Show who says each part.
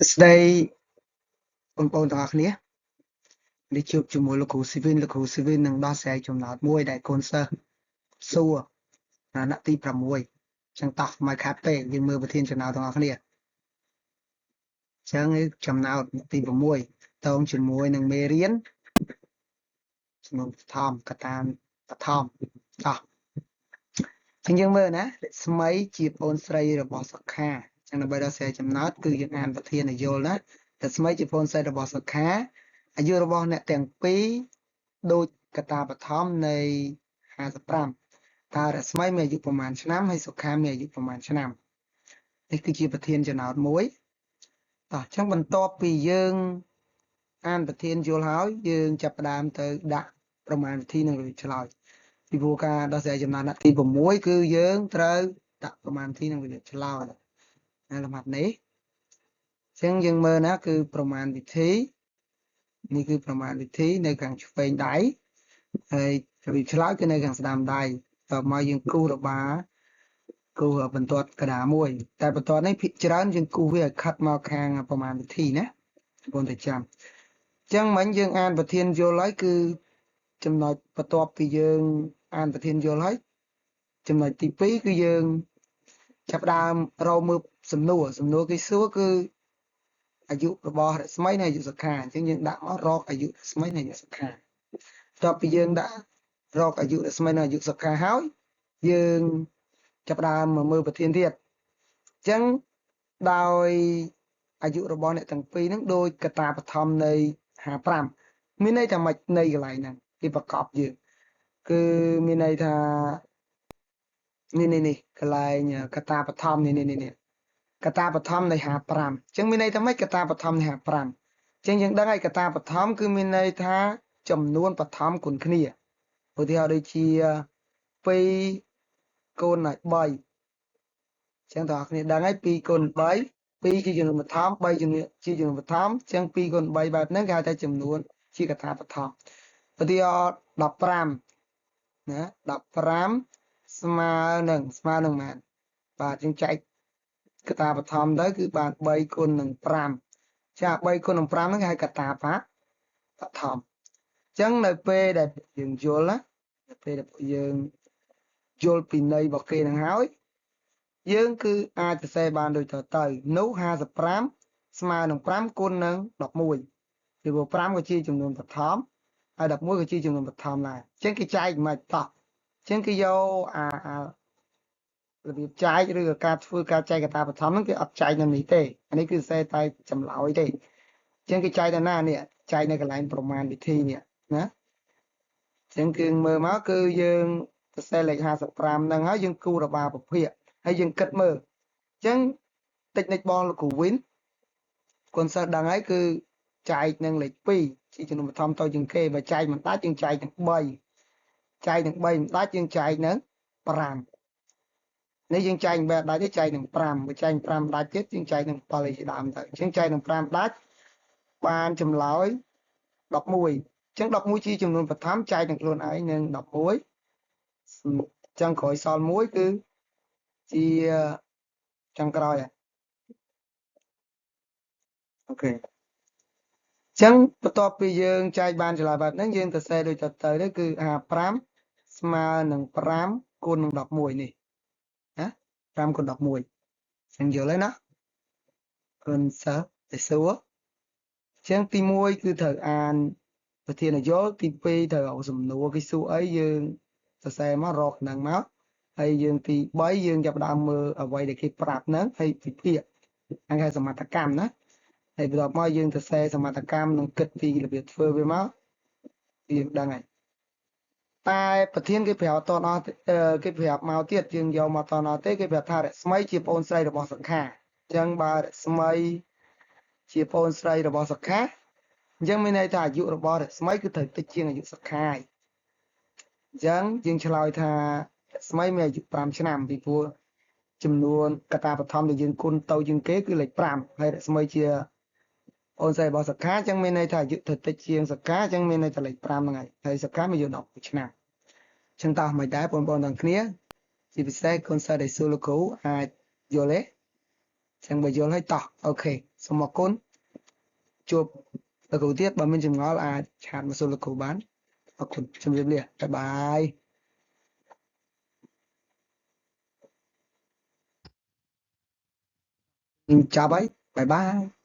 Speaker 1: សួស្តីបងប្អូនទាំងអស់គ្នានេះជួបជាមួយលោកគ្រូស៊ីវិនលោកគ្រូស៊ីវិននឹងដោះស្រាយចំណោទមួយដែលកូនសិស្សសួរថ្នាក់ទី6ចឹងតោះមកខាត់ពេកយើងមើលប្រធានចំណោទទាំងអស់គ្នាចឹងចំណោទទី6តងជាមួយនឹងមេរៀនចំនួនបឋមកតាបឋមតោះចឹងយើងមើលណារស្មីជាប្អូនស្រីរបស់សុខាចឹងដើម្បីដោះស្រាយចំណោទគឺយើងអានប្រធានឲ្យយល់ណារស្មីជាប្អូនស្រីរបស់សុខាអាយុរបស់អ្នកទាំងពីរដូចកតាបឋមនៃ55តើរស្មីមានអាយុប្រមាណឆ្នាំហើយសុខាមានអាយុប្រមាណឆ្នាំនេះគឺជាប្រធានចំណោទមួយតោះចឹងបន្ទាប់ពីយើងអានប្រធានយល់ហើយយើងចាប់ផ្ដើមទៅដាក់ប្រមាណវិធីនិងរបៀបឆ្លើយពីព្រោះការដោះស្រាយចំណោទថ្នាក់ទី6គឺយើងត្រូវដាក់ប្រមាណវិធីនិងរបៀបឆ្លើយណាលំហាត់នេះចឹងយើងមើលណាគឺប្រមាណវិធីនេះគឺប្រមាណវិធីនៅខាងឆ្វេងដៃហើយរបៀបឆ្លើយគឺនៅខាងស្ដាំដៃតមកយើងគូសរបាគូសបន្ទាត់កដាមួយតែបន្ទាត់នេះភាគច្រើនយើងគូសវាឲ្យខិតមកខាងប្រមាណវិធីណាបងតែចាំអញ្ចឹងមិញយើងអានប្រធានយល់ហើយគឺចំណុចបន្ទាប់ពីយើងអានប្រធានយល់ហើយចំណុចទី2គឺយើងចាប់ដើមរកមើលសំណួរសំណួរគេសួរគឺអាយុរបស់រស្មីនិងអាយុសុខាអញ្ចឹងយើងដាក់មករកអាយុរស្មីនិងអាយុសុខាបន្ទាប់ពីយើងដាក់រកអាយុរស្មីនិងអាយុសុខាហើយយើងចាប់ដើមមកមើលប្រធានទៀតអញ្ចឹងដោយអាយុរបស់អ្នកទាំងពីរហ្នឹងដូចកតាបឋមនៃ55មានន័យថាម៉េចនៃកន្លែងហ្នឹងគេប្រកបយើងគឺមានន័យថានេះនេះនេះកន្លែងកតាបឋមនេះនេះនេះកតាបឋមនៃ55អញ្ចឹងមានន័យថាម៉េចកតាបឋមនៃ55អញ្ចឹងយើងដឹងហើយកតាបឋមគឺមានន័យថាចំនួនបឋមគុណគ្នាឧទាហរណ៍ដូចជា2គុណឲ្យ3អញ្ចឹងតើអ្នកគ្នាដឹងហើយ2គុណ3 2ជាចំនួនបឋម3ជាចំនួនបឋមអញ្ចឹង2គុណ3បែបហ្នឹងគេហៅថាចំនួនជាកថាបឋមឧទាហរណ៍15ណា15ស្មើនឹងប៉ុន្មានបាទយើងចែកកតាបឋមទៅគឺបាន3គុណនឹង5ចា3គុណនឹង5ហ្នឹងគេហៅកតាបឋមអញ្ចឹងនៅពេលដែលយើងយល់ណានៅពេលដែលយើងយល់ពីន័យរបស់គេនឹងហើយយើងគឺអាចសរសេរបានដូចតទៅនោះ55ស្មើនឹង5គុណនឹង11ពីព្រោះ5ក៏ជាចំនួនបឋមហើយ11ក៏ជាចំនួនបឋមដែរអញ្ចឹងគេចែកមិនតោះអញ្ចឹងគេយកអាអារបៀបចែកឬក៏ការធ្វើការចែកកតាបឋមហ្នឹងគេអត់ចែកនៅនេះទេអានេះគឺសរសេរតែចម្លើយទេអញ្ចឹងគេចែកទៅណានេះចែកនៅកន្លែងប្រមាណវិធីនេះណាអញ្ចឹងគឺមើលមកគឺយើងសរសេរលេខ55ហ្នឹងហើយយើងគូរបាពភាកហើយយើងគិតមើលអញ្ចឹងតិចនិចបងលោកគ្រូវិនកូនសិស្សដឹងហើយគឺចែកនឹងលេខ2ជាចំនួនបឋមតូចជាងគេបើចែកមិនដាច់យើងចែកនឹង3ចែកនឹង3មិនដាច់យើងចែកនឹង5នេះយើងចែកបែបដាច់ទេចែកនឹង5បើចែក5ដាច់ទៀតយើងចែកនឹង7ឯជាដើមទៅអញ្ចឹងចែកនឹង5ដាច់បានចម្លើយ11អញ្ចឹង11ជាចំនួនបឋមចែកនឹងខ្លួនឯងនឹង11ចឹងក្រោយសល់1គឺជាចុងក្រោយ OK ចឹងបន្ទាប់ពីយើងចែកបានចម្លើយបែបហ្នឹងយើងទៅសេដូចតទៅនេះគឺ55ស្មើនឹង5គុណនឹង11នេះណា5គុណ11ចឹងយល់ហើយណាគុណសិស្សទៅសួរចឹងទី1គឺត្រូវអានប្រធានយល់ទី2ត្រូវឲ្យសំណួរគេសួរអីយើងសរសេរមករកហ្នឹងមកហើយយើងទី3យើងចាប់ដើមមើលអ្វីដែលគេប្រាប់ហ្នឹងហើយវិភាគហ្នឹងគេសមត្ថកម្មណាហើយបន្ទាប់មកយើងទៅសេសមត្ថកម្មនិងគិតពីរបៀបធ្វើវាមកយើងដឹងហើយតែប្រធានគេប្រាប់តអស់គេប្រាប់មកទៀតយើងយកមកតអស់ទេគេប្រាប់ថារស្មីជាប្អូនស្រីរបស់សង្ខាអញ្ចឹងបើរស្មីជាប្អូនស្រីរបស់សខាអញ្ចឹងមានន័យថាអាយុរបស់រស្មីគឺត្រូវតិចជាងអាយុសខាហើយអញ្ចឹងយើងឆ្លើយថារស្មីមានអាយុ5ឆ្នាំពីព្រោះចំនួនកតាបឋមដែលយើងគុណទៅជាងគេគឺលេខ5ហើយរស្មីជាអូនស្រីរបស់សខាអញ្ចឹងមានន័យថាអាយុត្រូវតិចជាងសខាអញ្ចឹងមានន័យថាលេខ5ហ្នឹងហើយហើយសខាមានអាយុ11ឆ្នាំអញ្ចឹងតោះមិនដែរបងប្អូនទាំងគ្នាជាពិសេសកូនសិស្សដែលសួរលោកគ្រូអាចយល់ទេ ចឹងបើយល់ហើយតោះ OK សូមអរគុណជួបលោកគ្រូទៀតបើមានចម្ងល់អាច chat មកសួរលោកគ្រូបានអរគុណជម្រាបលា bye bye ចប់ហើយ bye bye។